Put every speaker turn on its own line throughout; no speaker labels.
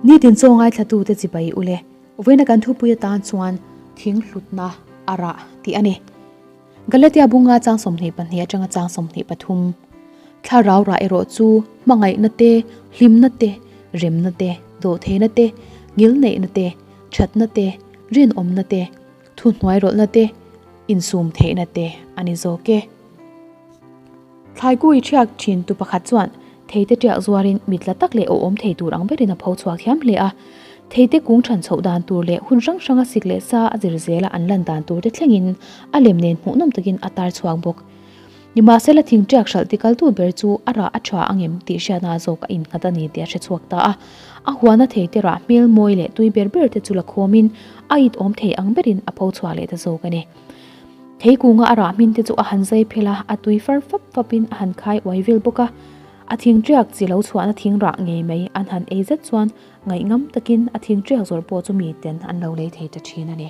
Nitin chaw ngaithlatute chibai ule. Vawiina kan thupui atan chuan thing hlutna a rah tih a ni. Galatia bunga chang 22 atanga chang 23. Thlarau rah erawh chu hmangaihna te, hlimna te, remna te, dawhtheihna te, ngilneihna te, thatna te, rinawmna te, thuhnuairawlhna te, insum theihna te a ni zawk e. Thlaikui ṭhiak ṭhin tu pakhat chuan theite ṭiak zuarin mit la tak leh awhawm thei tur ang berin a pho chhuak thiam hle a. Theite kung ṭhan chhoh dan tur leh hun hrang hranga sik leh sa a zir zela an lan dan tur te thlengin a lem nen hmuhnawm takin a tar chhuak bawk. Nimahsela thing ṭiak hralh tikaltu ber chu a rah a ṭha angem tih hriatna zawk a innghat a ni tih a hre chhuak ta a. A huana theite rah hmel mawi leh tui ber ber te chu la khawmin a it awm thei ang berin a pho chhuak leh ta zawk a ni. Theikunga a rah hmin te chu a han zai phel a, a tui far fap fapin a han khai uai vel bawk a. A thing ṭiak chi lo chhuahna thing rah ngei mai an han ei zet chuan ngaihngam takin a thing ṭiak zawrh pawh chu miten an lo lei thei ta ṭhin a ni.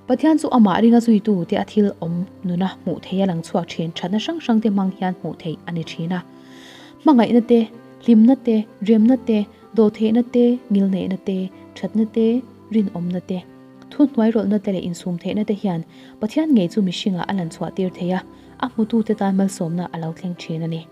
Pathian chu amah ringa zuitu te a thil awm nuna hmuh theih a lang chhuak ṭhin ṭhatna hrang hrang te hmang hian hmuh theih a ni ṭhin a. Hmangaihna te, hlimna te, remna te, dawhtheihna te, ngilneihna te, ṭhatna te, rinawmna te, Thuhnuairawlhna te leh insumtheihna te hian Pathian ngei chu mihringah a lan chhuah tir thei a, a hmutute tan malsawmna a lo thleng thin a ni.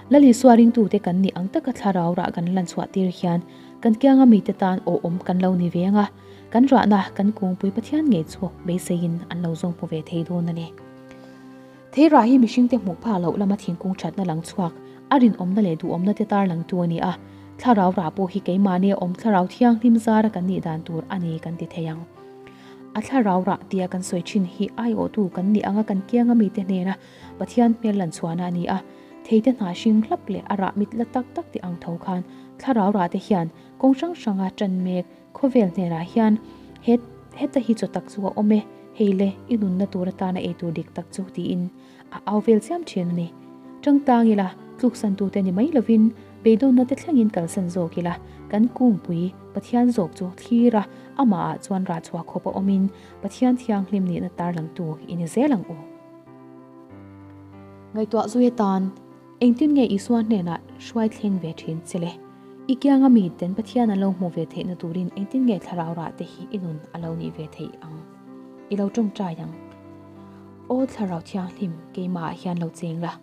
Lal Isua ringtute kan nih ang taka thlarau rah kan lan chhuah tir hian kan kianga mite tan awhawm kan lo ni ve ang a, kan rahna kan kungpui Pathian ngei chu beiseiin an lo zawng hmu ve thei dawn a ni. Thei rah hi mihringte hmuh phak loh lama thingkung thatna lang chhuak, a rinawmna leh duhawmna te tarlangtu a ni a. Thlarau rah pawh hi keimahni a awm thlarau thianghlim zara kan nih dan tur a ni kan ti thei ang. A thlarau rah tia kan sawi thin hi aiawhtu kan nih anga kan kianga mite hnena Pathian hmel lan chhuahna a ni a. Theite hna hring hlap leh a rah mit la tak tak tih ang tho khan thlarau rah te hian kawng hrang hranga tan mek Khawvel hnenah hian he heta hi chaw tak chu a awm e, hei le, i nunna tur atana ei tur dik tak chu tiin a au vel chiam thin a ni. Tangtang ila, tluksantute ni mai lovin beidawnna te thlengin kalsan zawk ila, kan kungpui Pathian zawk chu thlir a, amahah chuan rah chhuah khawp a awmin Pathian thianghlim nihna tarlangtu i ni zel ang u. Ngaihtuah zui atan Engtin nge Isua hnenah hruai thleng ve thin che le? I kianga mi ten Pathian an lo hmuh ve theihna turin engtin nge thlarau rah te hi i nun a lo nih ve theih ang? I lo tawngtai ang. Aw Thlarau Thianghlim, keimahah hian lo cheng la.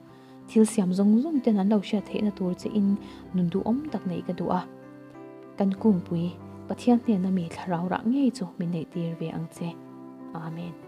Thil siam zawng zawng ten an lo hriat theihna tur che in nun duhawm tak neih ka duh a. Kan kungpui, Pathian hnena mi thlarau rah ngei chu min neihtir ve ang che. Amen.